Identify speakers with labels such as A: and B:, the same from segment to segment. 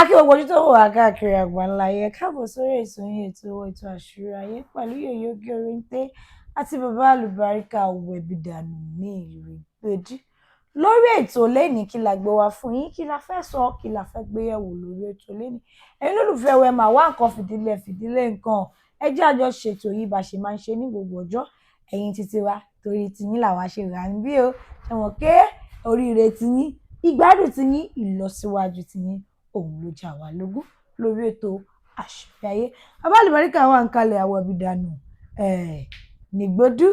A: Kí gbogbo ojú tó wò wá káàkiri àgbáńlá ayé, káàbọ̀ sórí ètò yín, ètò owó, ètò Àṣírí Ayé pẹ̀lú Yèyé Oge Oríntẹ́ àti bàbá àlùbáríkà Wẹ̀bìdànù ní Ìrìgbèdú. Lórí ètò lẹ́nìí, kí la gbé wá fún yín? Kí la fẹ́ sọ? Kí la fẹ́ gbé yẹ̀wò lórí ètò lẹ́nìí? Ẹ̀yin olólùfẹ́ wẹ̀, máa wá nǹkan fìdílé fìdílé nǹkan. Ẹ jẹ́ àjọ ṣètò yìí bá ṣe máa ń ṣe ní gbogbo ọjọ́. Ẹ̀yin títí wa, torí tiyín làwa ṣe rà ń bí o. Ṣe mọ̀ pé oríire tiyín, ìgbádùn tiyín, ìlọsíwájú tiyín, òun ló jà wá lógún lórí ètò Àṣírí Ayé. Bàbá àlùbáríkà wà ń kalẹ̀, àwọn ìbìdànù nìgbòdú,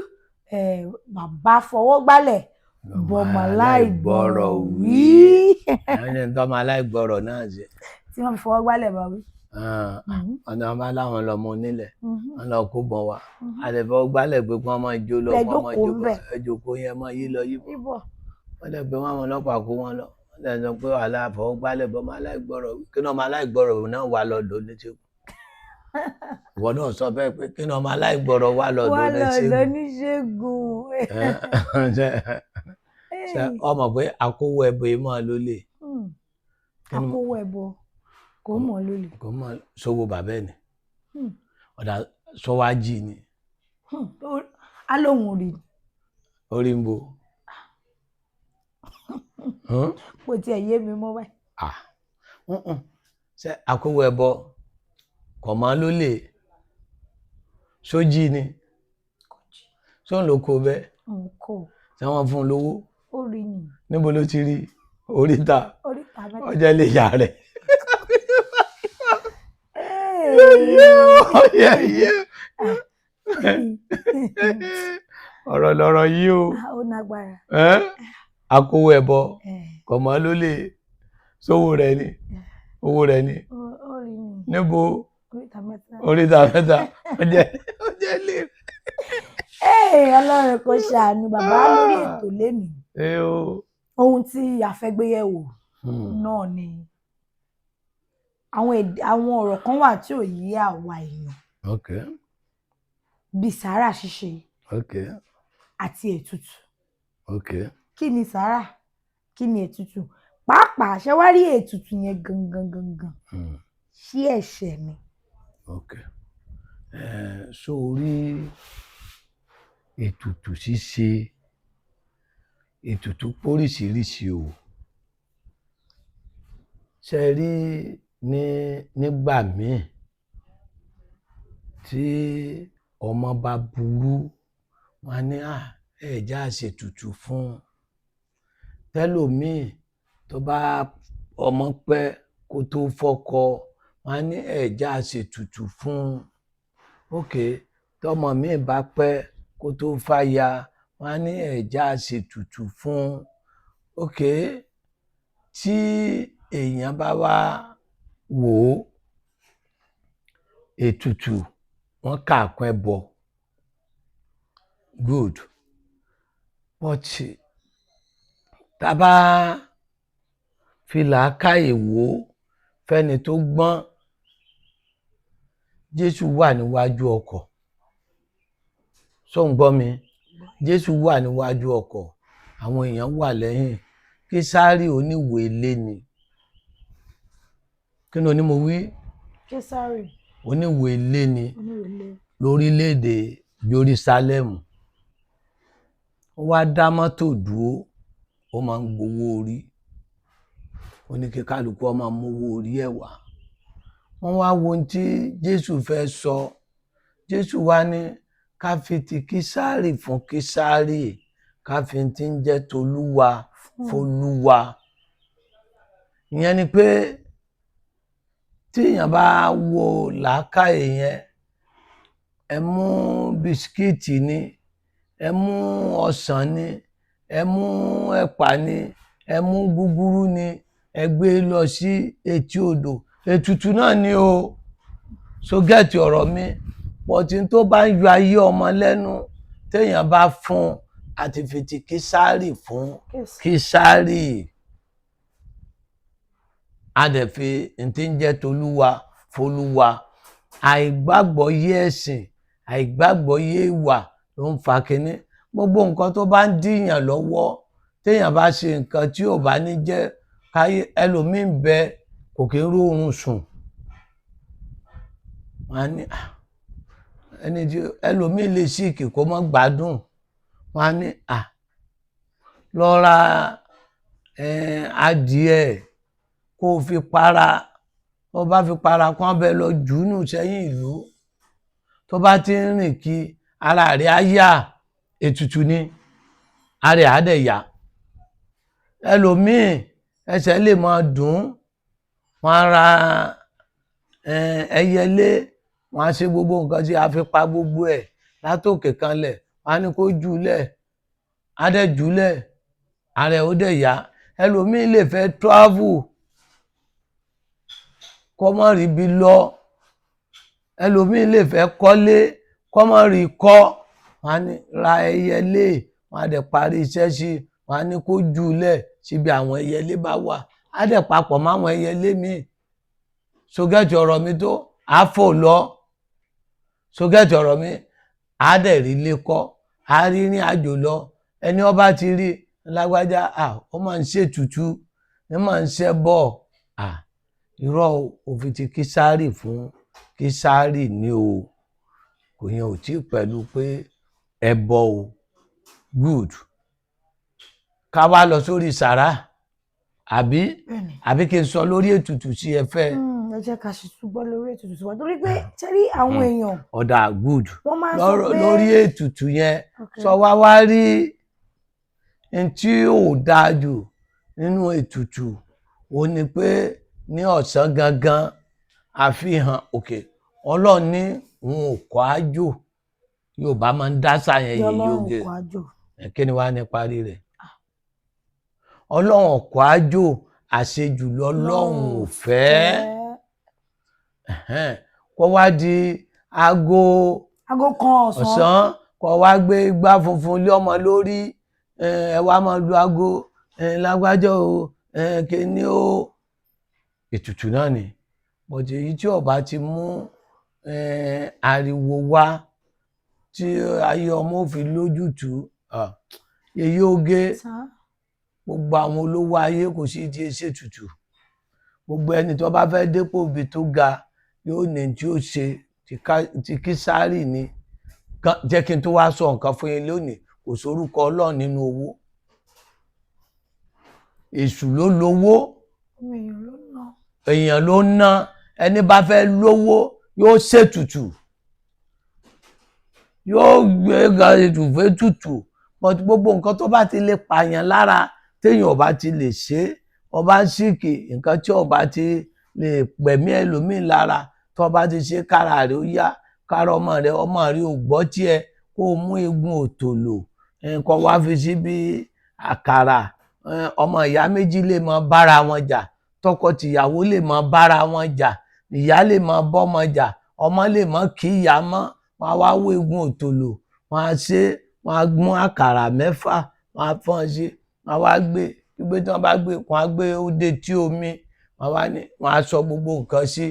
A: bàbá fọwọ́ gbálẹ̀ bọ́mọ aláìgbọ́rọ̀ wí.
B: Ẹni tọ́mọ aláìgbọ́rọ̀ náà ṣe.
A: Tí wọ́n fi fọwọ́ gbálẹ̀ bá wí.
B: Ọ̀nà bá láwọn lọmọ onílẹ̀, wọ́n lọ kó bọ̀ wá, àtẹ̀fọ́ gbálẹ̀ pé kí wọ́n máa jó lọ, kí wọ́n máa jó bọ̀, ẹ jókòó yẹn, máa yí lọ yí bọ̀. Wọ́n dẹ̀ pé wọ́n àwọn ọlọ́pàá kó wọn lọ. Wọ́n dẹ̀ sọ pé wàhálà fọwọ́ gbálẹ̀ bọ́mọ aláìgbọ́rọ̀ wí. Kí ni ọmọ aláìgbọ́rọ̀ náà wà lọ lò ní ṣègùn? Ìwọ náà sọ bẹ́ẹ̀ pé kí ni ọmọ aláìgbọ́rọ̀ wà lọ lò ní ṣègùn?
A: Lóníṣègùn.
B: Ṣe ọmọ pé akówó ẹbọ yìí máa ló lè.
A: Akówó ẹbọ kò mọ̀ lólè.
B: Kò mọ̀ sówó bàbá ẹ̀ ni. Ọ̀dà sọ́wájì ni.
A: Á lóun rí.
B: Orí ń bo.
A: Kò tiẹ̀ yé mi mọ́ báyìí.
B: Ṣe akówó ẹbọ kò mọ̀ ló lè sójì ni? Sóun ló kó bẹ́ẹ̀? Ṣé wọ́n fún un lówó?
A: Ó rí ni.
B: Níbo ló ti rí? Oríta.
A: Oríta mẹ́ta.
B: Ọjà lè yà rẹ̀. Ọ̀rọ̀ lọ̀rọ̀ yìí o.
A: Ó nágbára.
B: Akówó ẹbọ kò mọ̀ ló lè sówó rẹ̀ ni, owó rẹ̀ ni. Níbo? Oríta mẹ́ta. Ọjọ́ ilé.
A: Ọlọ́run kò ṣàánú bàbá lórí ètò lénìí. Ohun tí a fẹ́ gbé yẹ̀wò náà ni àwọn ọ̀rọ̀ kan wà tí ò yé àwa èèyàn, bíi sàárà ṣíṣe àti ètùtù. Kí ni sàárà? Kí ni ètùtù? Pàápàá, ṣé wá rí ètùtù yẹn gangan gangan, ṣé ẹ̀ṣẹ̀ ni?
B: So orí ètùtù ṣíṣe, ètùtù póríṣiríṣi o. Ṣe rí ní nígbà míì tí ọmọ bá burú, wọn á ní ẹ jẹ́ á ṣètùtù fún un. Tẹ́lòmíì tó bá ọmọ pẹ́ kó tó fọ́kọ, wọn á ní ẹ jẹ́ á ṣètùtù fún un. Ok, tọmọ míì bá pẹ́ kó tó fáya, wọn á ní ẹ jẹ́ á ṣètùtù fún un. Ok, tí èèyàn bá wá wò ó, ètùtù wọn kà kún ẹbọ, good, but tá a bá fi làákàyè wò ó, fẹ́ni tó gbọ́n, Jésù wà níwájú ọkọ̀. Ṣó ń gbọ́ mi? Jésù wà níwájú ọkọ̀, àwọn èèyàn wà lẹ́yìn. Késárì oníwèé ilé ni. Kí ni oní mo wí?
A: Késárì.
B: Oníwèé ilé ni lórílẹ̀‐èdè Jerúsálẹ́mù. Ó wá dá mọ́tò dúró, ó máa ń gbowó orí. Ó ní kí kálukú ó máa mówó orí ẹ̀ wá. Wọ́n wá wo ohun tí Jésù fẹ́ sọ. Jésù wá ní ká fi ti Késárì fún Késárì, ká fi ti ń jẹ́ tolúwa f'Olúwa. Ìyẹn ni pé tí èèyàn bá wo làákàyè yẹn, ẹ mú bisikíìtì ni, ẹ mú ọsàn ni, ẹ mú ẹ̀pà ni, ẹ mú gúgúrú ni, ẹ gbé lọ sí etí odò, ètùtù náà ni o. So gẹ́ẹ̀tì ọ̀rọ̀ mi? But tó bá ń yọ ayé ọmọ lẹ́nu, téèyàn bá fún, àti fi ti Késárì fún Késárì, a dẹ̀ fi n tí ń jẹ́ tolúwa f'Olúwa. Àìgbàgbọ́yé ẹ̀sìn, àìgbàgbọ́yé ìwà ló ń fa kinní. Gbogbo nǹkan tó bá ń dìyàn lọ́wọ́, téèyàn bá ṣe nǹkan tí ò bá ní jẹ́ káyé ẹlòmíì ń bẹ. Kò kí ń róorun sùn. Wọ́n á ní, "Ah, ẹni tí ẹlòmíì lè sick kó má gbádùn." Wọ́n á ní, "À, lọ ra adìẹ kó o fi para. Tó bá fi para, kó bẹ lọ jù ú nù sẹ́yìn ìlú. Tó bá ti ń rìn kí ara rẹ̀ á yá." Ètùtù ni, ara ẹ̀ á dẹ̀ yá. Ẹlòmíì, ẹsẹ̀ lè máa dùn ún, wọ́n á ra ẹyẹlé, wọ́n á ṣe gbogbo nǹkan tí a fi pa gbogbo ẹ̀ látòkè kanlẹ̀. Wọ́n á ní kó jù ú lẹ̀, á dẹ̀ jù ú lẹ̀, ara ẹ̀ ó dẹ̀ yá. Ẹlòmíì lè fẹ́ travel kó má ríbi lọ. Ẹlòmíì lè fẹ́ kọ́lé kó má rí kọ́. Wọ́n á ní ra ẹyẹlé, wọ́n á dẹ̀ parí iṣẹ́ sí i, wọ́n á ní kó jù ú lẹ̀ síbi àwọn ẹyẹlé bá wà, á dẹ̀ papọ̀ máwọn ẹyẹlé míì. So get ọ̀rọ̀ mi tó á fò lọ. So get ọ̀rọ̀ mi, á dẹ̀ rí ilé kọ́, á rí rìn àjò lọ. Ẹni ó bá ti rí lágbájá, à, ó máa ń ṣètùtù, ó máa ń ṣẹbọ. À, irọ́ o, òfin ti Kísárì fún Kísárì ni o. Kò yẹn ò tí pẹ̀lú pé ẹbọ o. Good. Ká wá lọ sórí sàrà, àbí?
A: Bẹ́ẹ̀ni.
B: Àbí kí n sọ lórí ètùtù sí ẹ fẹ́?
A: Ẹ jẹ́ ká ṣe túbọ̀ lórí ètùtù tiwa, torí pé ṣé rí àwọn èèyàn,
B: Ọ̀dà, good.
A: wọ́n máa ń sọ pé
B: Lórí ètùtù yẹn, sọ wá wá rí n tí ò dáa jù nínú ètùtù, ó ní pé ní ọ̀sán gangan, àfihàn òkè Ọlọ́run ní òun ò kọ́ àjò. Yorùbá máa ń dásà yẹn yìí.
A: Ọlọ́run
B: Yóge
A: kò àjò.
B: Kí ni wàá ní parí rẹ̀? Ọlọ́run ọ̀kọ́ àjò, àṣejù lọ́lọ́run ò fẹ́. Ẹ̀hẹ́n. Kó wá di aago
A: aago 1 ọ̀sán,
B: ọ̀sán, kó wá gbé igbá funfun lé ọmọ lórí, ẹ wá máa lu aago, lágbájá o, kíní o. Ètùtù náà ni, but èyí tí ó bá ti mú ariwo wá tí ayé ọmọ ò fi lójútùú, èyí oge.
A: Sá.
B: Gbogbo àwọn olówó ayé, kò sí ti ṣètùtù. Gbogbo ẹni tó bá fẹ́ dépò ibi tó ga yóò ní tí ó ṣe ti Kísárì ni. Jẹ́ kí n tó wá sọ nǹkan fún yín lónìí. Kò sórúkọ Ọlọ́run nínú owó. Èṣù ló lówó.
A: Ọmọ èèyàn ló ná.
B: Èèyàn ló ná. Ẹni bá fẹ́ lówó yóò ṣètùtù, yóò gbé ga ètùfẹ́ tutù. But gbogbo nǹkan tó bá ti lè pààyàn lára, téèyàn ò bá ti lè ṣe é, ọba sick, nǹkan tí ọba ti lè pẹ̀mí ẹlòmíì lára, tó bá ti ṣe, kára rẹ̀ ó yá, kára ọmọ rẹ̀, ọmọ rẹ̀ ò gbọ́ tiẹ̀, kó o mú eegun òtòlò nǹkan wá fi síbi àkàrà. Ọmọ ìyá méjì lè máa bára wọn jà, tọkọ-tìyàwó lè máa bára wọn jà, ìyá lè máa bọ́mọ jà, ọmọ lè má kí ìyá mọ́. Wọn á wá wó eegun òtòlò, wọn á ṣe, wọn á mú àkàrà 6, wọn á fọ́n sí, wọn á wá gbé gbígbé. Tí wọn bá gbé, wọn á gbé ó dé tí omi, wọn wá ní wọn á sọ gbogbo nǹkan sí,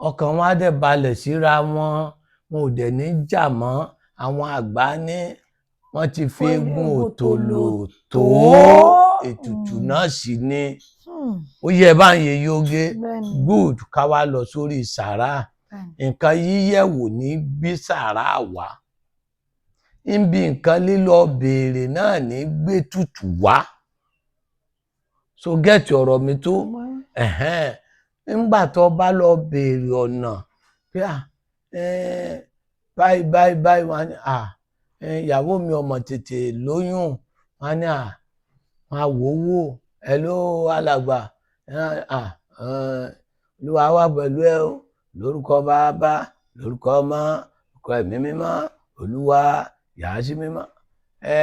B: ọkàn wọn á dẹ̀ balẹ̀ síra wọn, wọn ò dẹ̀ ní jà mọ́. Àwọn àgbà ní wọ́n ti fi
A: Fún
B: eegun
A: eegun
B: òtòlò
A: òtòlò
B: tó
A: tó.
B: Ètùtù náà sì ni. Ó yẹ báyìí yóge.
A: Bẹ́ẹ̀ni.
B: Good. Ká wá lọ sórí sàrà.
A: Bẹ́ẹ̀ni.
B: Nǹkan yíyẹ̀wò ní bí sàrà wá níbi nǹkan lílọ béèrè náà ní gbé tutù wá. So get ọ̀rọ̀ mi tó. Ẹ̀hẹ́n. Nígbà tó bá lọ béèrè ọ̀nà pé à báyìí báyìí báyìí, wọ́n á ní, à, ìyàwó mi ọmọ tètè lóyún. Wọ́n á ní, à, wọ́n á wò ó wò ẹ ló alàgbà, à, Olúwa wà pẹ̀lú ẹ o, lórúkọ Bàbá, lórúkọ Ọmọ, lórúkọ Ẹ̀mí Mímọ́, Olúwa yà á sí mímọ́. Ẹ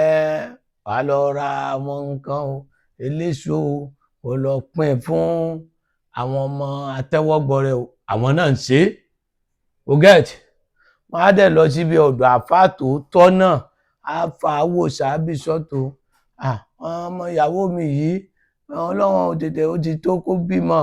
B: wàá lọ ra àwọn nǹkan o, eléso o, kó lọ pín fún àwọn ọmọ atẹ́wọ́gbọrẹ o. Àwọn náà ń ṣe é o. Get wọn á dẹ̀ lọ síbi ọ̀dọ̀ àáfàá tòótọ́ náà, àáfàá wò sábì sọ́tò, ọmọ ìyàwó mi yìí, Ọlọ́run ò tètè, ó ti tó kó bímọ,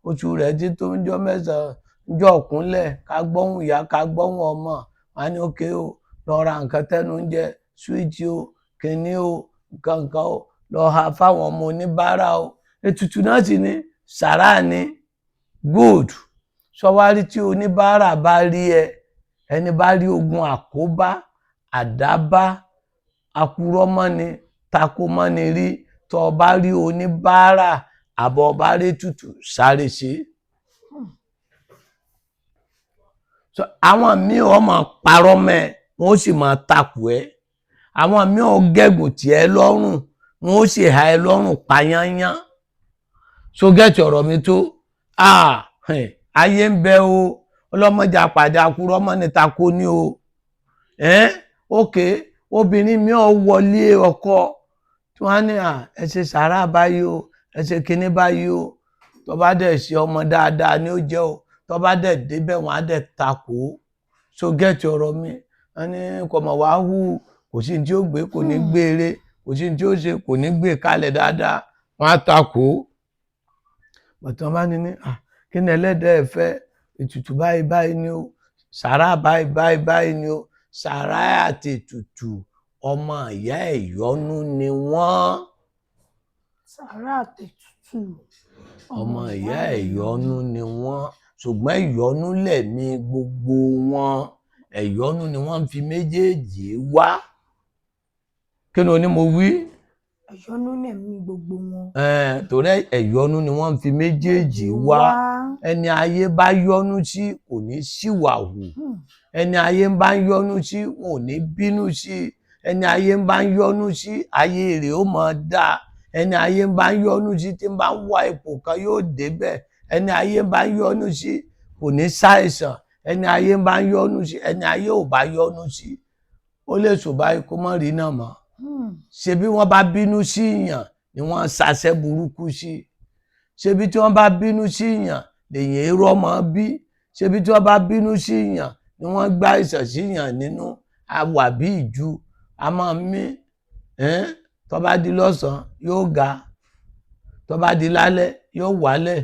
B: oṣù rẹ̀ ti tó ń jọ́ 9, ń jọ́ ọ̀kúnlẹ̀, ká gbọ́hùn ìyá, ká gbọ́hùn ọmọ. Wọn á ní ókè o, lọ ra nǹkan tẹ́nu ń jẹ, sweet o, kínní o, nǹkan nǹkan o, lọ ha fáwọn ọmọ oníbàárà o. Ètùtù náà sì ni. Sàrà ni good. Sọwárí tí oníbàárà bá rí ẹ, ẹni bá rí ogun àkóbá, àdábá, akurọ́mọ́ni, takomọ́ni rí, tó o bá rí oníbàárà àbọ̀ bá rí tutù, sáré ṣe. So àwọn míì ó máa parọ́ mẹ́, wọ́n ó sì máa takò ẹ́. Àwọn míì ó gẹ̀gùn tì ẹ́ lọ́rùn, wọ́n ó sì ha ẹ́ lọ́rùn payányán. So gẹ́tì ọ̀rọ̀ mi tó ayé ń bẹ o, ọlọ́mọdé àpàdé akurọ́mọ́ni tako ní o. Ok, obìnrin mi ò wọlé ọkọ tí wọ́n á ní ẹ ṣe sàárà báyìí o, ẹ ṣe kinní báyìí o, tó bá dẹ̀ ṣe ọmọ dáadáa ni ó jẹ́ o, tó bá dẹ̀ débẹ̀ wọ́n á dẹ̀ takò ó. So gẹ́tì ọ̀rọ̀ mi, wọ́n ní kò mọ̀ wá hù, kò sí ní tí ó gbé, kò ní gbé eré, kò sí ní tí ó ṣe, kò ní gbé kalẹ̀ dáadáa, wọ́n á takò ó. Bọ̀tán bá ní kí ni ẹlẹ́dẹ̀ẹ́ fẹ́, ètùtù báyìí báyìí ni o, sàárà báyìí báyìí báyìí ni o. Sàárà àti ètùtù ọmọ ìyá ẹ̀yọ́nú ni wọ́n.
A: Sàárà àtètùtù
B: ọmọ ìyá ẹ̀yọ́nú ni wọ́n, ṣùgbọ́n ẹ̀yọ́nú lẹ̀mí gbogbo wọn, ẹ̀yọ́nú ni wọ́n fi méjèèjì wá. Kí ni o ní mo wí?
A: Ẹ̀yọ́nú lẹ̀mí gbogbo wọn.
B: Torí ẹ̀yọ́nú ni wọ́n fi méjèèjì wá. Ẹni ayé bá yọ́nú sí kò ní ṣìwàhù, ẹni ayé bá ń yọ́nú sí wọn ò ní bínú sí, ẹni ayé bá ń yọ́nú sí ayé rẹ̀ ó máa dáa, ẹni ayé bá ń yọ́nú sí tí ń bá ń wá ipò kan yóò débẹ̀, ẹni ayé bá ń yọ́nú sí kò ní ṣàìsàn, ẹni ayé bá ń yọ́nú sí, ẹni ayé ò bá yọ́nú sí ó lè sùn báyìí kó má rí náà mọ́. Ṣebí wọ́n bá bínú sí yàn ni wọ́n ṣàṣẹ burúkú sí, ṣebí tí wọ́n bá bínú sí yàn lèyìn èrò ọmọ bí, ṣebí tí wọ́n bá bínú sí yàn ni wọ́n gbá ìsàn sí yàn nínú, a wà bí ìju, a máa mí, tó bá di lọ́sàn-án yóò ga, tó bá di lálẹ́ yóò wálẹ̀,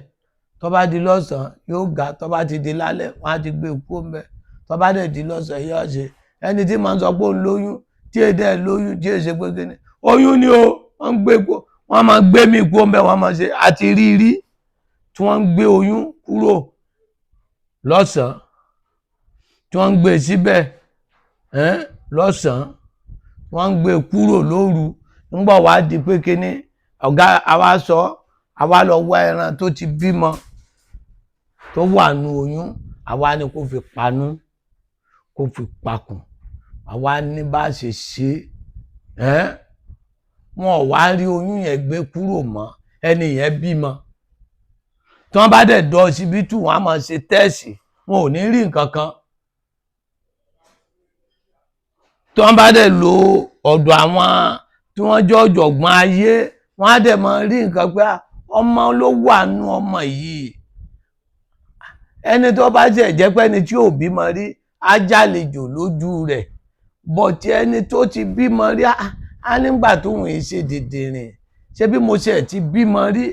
B: tó bá di lọ́sàn-án yóò ga, tó bá ti di lálẹ́ wọ́n á ti gbé e kúrò ńbẹ̀, tó bá dẹ̀ di lọ́sàn-án yóò ṣe. Ẹni tí màá sọ pé òun lóyún, tí èdè ẹ̀ lóyún, tí èsè pé kíni oyún ni o, wọ́n ń gbé kú, wọ́n máa gbé mi kúrò ńbẹ̀, wọ́n máa ṣe àti rí rí tí wọ́n ń gbé oyún kúrò lọ́sàn-án, tí wọ́n ń gbé síbẹ̀ lọ́sàn-án, wọ́n ń gbé kúrò lóru. Ńgbọ̀ wá di pé kíní ọ̀gá àwa sọ, àwa lọ wá ẹran tó ti bímọ tó wà nù oyún, àwa ni kó fi panú, kó fi pakùn, àwa ní bá ṣe ṣe é. Wọn ò wá rí oyún yẹn gbé kúrò mọ́, ẹni yẹn bímọ. Tí wọ́n bá dẹ̀ dọ̀ ọsibítù, wọ́n á máa ṣe tẹ́ẹ̀sì, wọn ò ní rí nǹkan kan. Tí wọ́n bá dẹ̀ lo ọ̀dọ̀ àwọn tí wọ́n jẹ́ ọ̀jọ̀gbọ́n ayé, wọ́n á dẹ̀ máa rí nǹkan pé ọmọ ló wà nú ọmọ yìí. Ẹni tó bá jẹ́ jẹ́ pé ẹni tí ò bímọ rí á jàlejò lójú rẹ̀, bọ̀tí ẹni tó ti bímọ rí á nígbà tóun yìí ṣe dìndìnrìn, ṣé bí mo ṣe ti bímọ rí,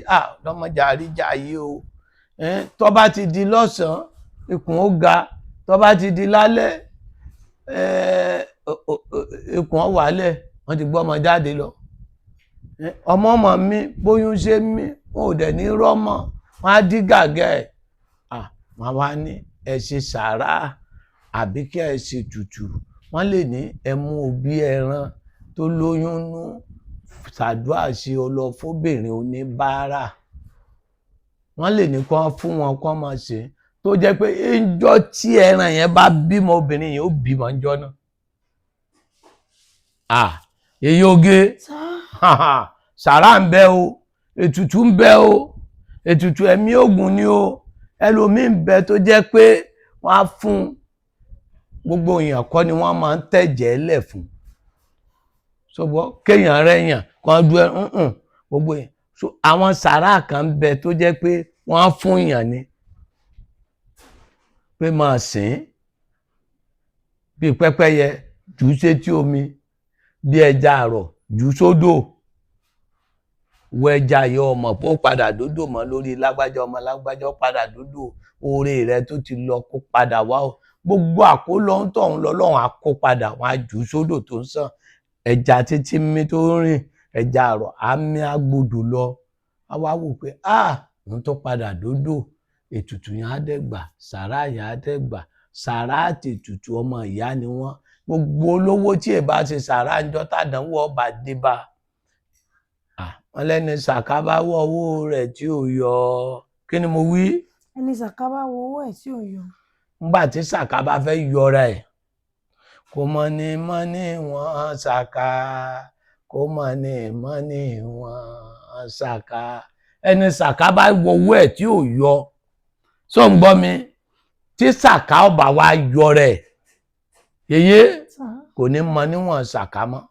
B: lọ́mọdé àríjà yìí o. Tó bá ti di lọ́sàn-án ikùn ó ga, tó bá ti di lálẹ́ ikùn ó wálẹ̀, wọ́n ti gbọ́ ọmọ jáde lọ. Ọmọ ọmọ mi bóyún ṣe mí, wọn ò dẹ̀ ní rọ́mọ, wọ́n á dí gàgà ẹ̀. Wọ́n wá ní ẹ ṣe sàárà àbí kí ẹ ṣe tutù. Wọ́n lè ní ẹ mú òbí ẹran tó lóyún nú ṣàdúrà sí ọ lọ fóbìnrin oníbàárà. Wọ́n lè ní kán fún wọn kán máa ṣe, tó jẹ́ pé ńjọ́ tí ẹran yẹn bá bímọ, obìnrin yẹn ó bímọ ńjọ́ náà. Èyí oge sàrà ń bẹ o, ètùtù ń bẹ o, ètùtù ẹ̀mí ògùn ni o. Ẹlòmíì ń bẹ tó jẹ́ pé wọ́n á fún gbogbo èèyàn kọ́ ni wọ́n máa ń tẹ̀jẹ̀ lẹ̀ fún. Ṣùgbọ́n kéèyàn rẹ̀yàn kan dúró ẹ̀ gbogbo èèyàn. So àwọn sàrà kan ń bẹ tó jẹ́ pé wọ́n á fún èèyàn ni pé máa sìn bí pẹ́pẹ́yẹ jù ú sétí omi, bí ẹja àrọ̀ jù ú sódò, wọ ẹja yìí ọmọ pé ó padà dódò mọ́ lórí lágbájá, ọmọ lágbájá ó padà dódò, oore rẹ tó ti lọ kó padà wá o. Gbogbo àkólọ ń tọ̀hún lọ́lọ́run á kó padà, wọ́n á jù ú sódò tó ń sàn. Ẹja títí mí tó ń rìn, ẹja àrọ̀ á mí agbodò lọ. A wá wò pé Òun tó padà dódò, ètùtù yẹn á dẹ̀ gbà, sàrá yẹn á dẹ̀ gbà. Sàrá àti ètùtù ọmọ ìyá ni wọ́n. Gbogbo olówó tí ẹ bá ṣe sàrá ńjọ́ tàdánwò ọba dé bá a, wọ́n lẹ́ni sàká bá wọ owó rẹ̀ tí ò yọ. Kí ni mo wí?
A: Ẹni sàká bá wọ owó ẹ̀ tí ò yọ.
B: Nígbà tí sàká bá fẹ́ yọra ẹ̀, kò mọ̀ ní mọ́ ní wọ́n sàká, kò mọ̀ ní mọ́ ní wọ́n sàká. Ẹni sàká bá wọ owó ẹ̀ tí ò yọ, sọ ń gbọ́ mi? Tí sàká ọba wa yọra ẹ̀ yeye, kò ní mọ níwọ̀n sàká mọ́,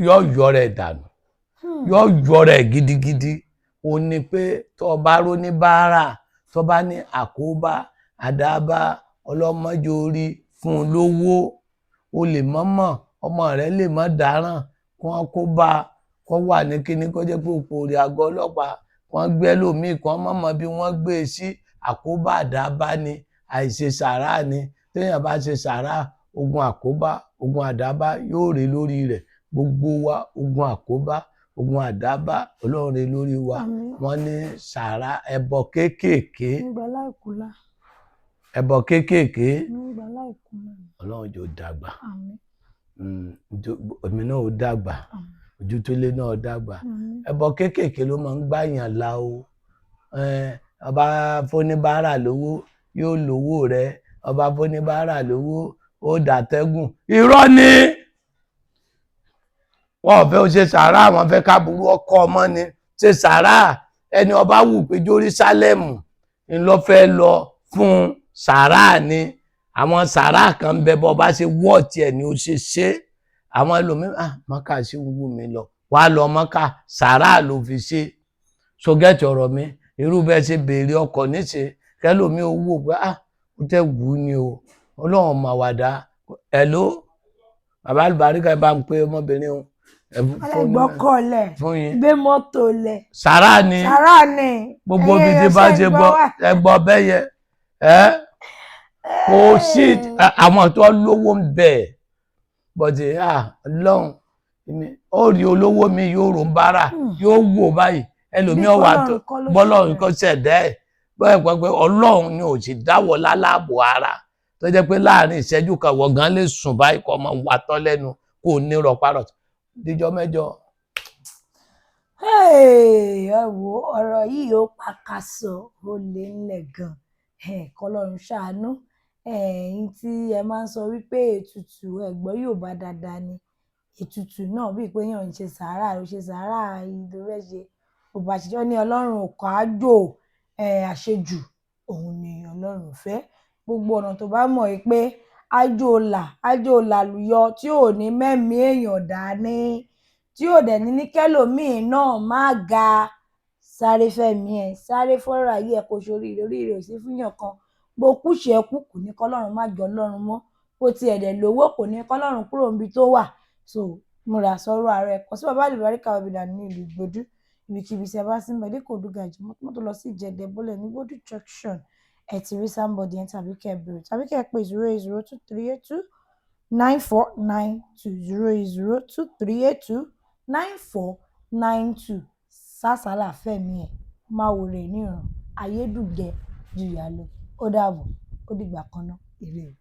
B: yọ yọra ẹ̀ dànù, yọ yọra ẹ̀ gidigidi. Ó ní pé tó bá ró ní báárà, tó bá ní àkóbá àdábá, ọlọ́mọdé orí fún un lówó, o lè mọ́mọ́ ọmọ rẹ lè mọ́ dáràn, kí wọ́n kó bá kó wà ní kíní, kó jẹ́ pé òpó rẹ̀ àgọ́ ọlọ́pàá kí wọ́n gbé lómìn, kí wọ́n mọ̀mọ́ bí wọ́n gbé e sí. Àkóbá àdábá ni àìṣe sàrá ni. Téèyàn bá ṣe sàrá, ogun àkóbá, ogun àdábá yóò rè lórí rẹ̀. Gbogbo wa, ogun àkóbá, ogun àdábá, Ọlọ́run rè lórí wa. Wọ́n ní sàrá, ẹbọ kéékèèké, ẹbọ kéékèèké, Ọlọ́run jò dàgbà, èmi náà ó dàgbà, ojú tó lé náà dàgbà. Ẹbọ kéékèèké ló máa ń gbàyàn la o. Ọba fóníbàárà lówó, yóò lówó rẹ. Ọba fóníbàárà lówó, ó dàtẹ́gùn. Irọ́ ni. Wọn ò fẹ́ o ṣe sàrá, àwọn fẹ́ káburú ọkọ ọmọ ni. Ṣe sàrá, ẹni ọba wù pé Jerúsálẹ́mù ńlọ fẹ́ lọ fún sàrá ni. Àwọn sàrá kan ń bẹ, bọ́ bá ṣe wọ́ọ̀tì ẹ̀ ni ó ṣe ṣe. Àwọn ẹlòmíràn, Mọ́kà sí wúwú mi lọ, wàá lọ Mọ́kà, sàrá ló fi ṣe. Sọgẹ́tì ọ̀rọ̀ mi, irú bẹ́ẹ̀ ṣe béèrè ọkọ̀ níṣe, kẹlòmí ó wò pé ó tẹ́ wù ú ni o. Ọlọ́run mà wàdà. Hello, bàbá àlùbáríkà, ẹ bá ń pe ọmọbìnrin o.
A: Gbọ́kọ̀lẹ̀, gbé mọ́tò lẹ̀.
B: Sàrá ni.
A: Sàrá ni.
B: Gbogbo ibi tí bá ṣe gbọ́ ẹ gbọ́ bẹ́ẹ̀ yẹ ẹ kò sí àwọn tó lówó ń bẹ̀ bọ̀dé. Ọlọ́run, ó rí olówó mi yóò rò ń bára, yóò wò báyìí, ẹlòmíràn wà tó bọ́lọ́run kọ́ ṣẹ̀dá ẹ̀ bọ́ẹ̀ pẹ́. Ọlọ́run ni ò sì dáwọ́ lálábò ara, tó jẹ́ pé láàrin ìṣẹ́jú kan wọ̀ gan lè sùn báyìí, kọ́ ọmọ wà tọ́ lẹ́nu kò ní rọparọ̀ díjọ́ mẹ́jọ.
A: Ẹ wo ọ̀rọ̀ yìí, ó pàkàṣọ, ó lé ńlẹ̀ gan. Kọlọ́run ṣàánú. Ẹ̀yin tí ẹ máa ń sọ wípé ètùtù, ẹ̀gbọ́n yóò bá dáadáa ni ètùtù náà, bíi pé èèyàn ń ṣe sàárà, ó ṣe sàárà ìlú rẹ̀ ṣe kò bá ṣiṣẹ́ ní Ọlọ́run ò kọ́ àjò àṣejù, òun ni Ọlọ́run fẹ́. Gbogbo ọ̀nà tó bá mọ̀ yìí pé ájò là, ájò làlùyọ, tí ò ní mẹ́mìí èèyàn dání, tí ò dẹ̀ ní ní kẹ́lòmíì náà má ga, sáré fẹ́mi ẹ̀, sáré fọ́rọ̀ ayé ẹ̀, kò ṣoríire. Oríire ò sí fúnyàn kan. Bó kú ṣẹ́kù, kò ní kọ́lọ́run má jọ Ọlọ́run mọ́. Bó tiẹ̀ dẹ̀ lówó, kò ní kọ́lọ́run kúrò níbi tó wà. So múra sọ́rọ̀ ara ẹ̀. Kàn sí bàbá àlùbáríkà Obìdà ní ìlú Ìgbòdú. Ibikíbi tí ẹ bá sí ń bẹ̀, dé Kòdú gàjì, mọ́tò lọ sí Ìjẹ̀dẹ̀, bọ́lẹ̀ ní Gbódú junction, ẹ ti rí somebody yẹn, tàbí kẹ́ ẹ bèrè, tàbí kẹ́ ẹ pè 08023829492, 08023829492. Sásàlà fẹ̀mí ẹ̀, máa wò rẹ̀ níran, ayédùn jẹ jìyà lọ. Ó dàbọ̀, ó dìgbà kan náà, ire o.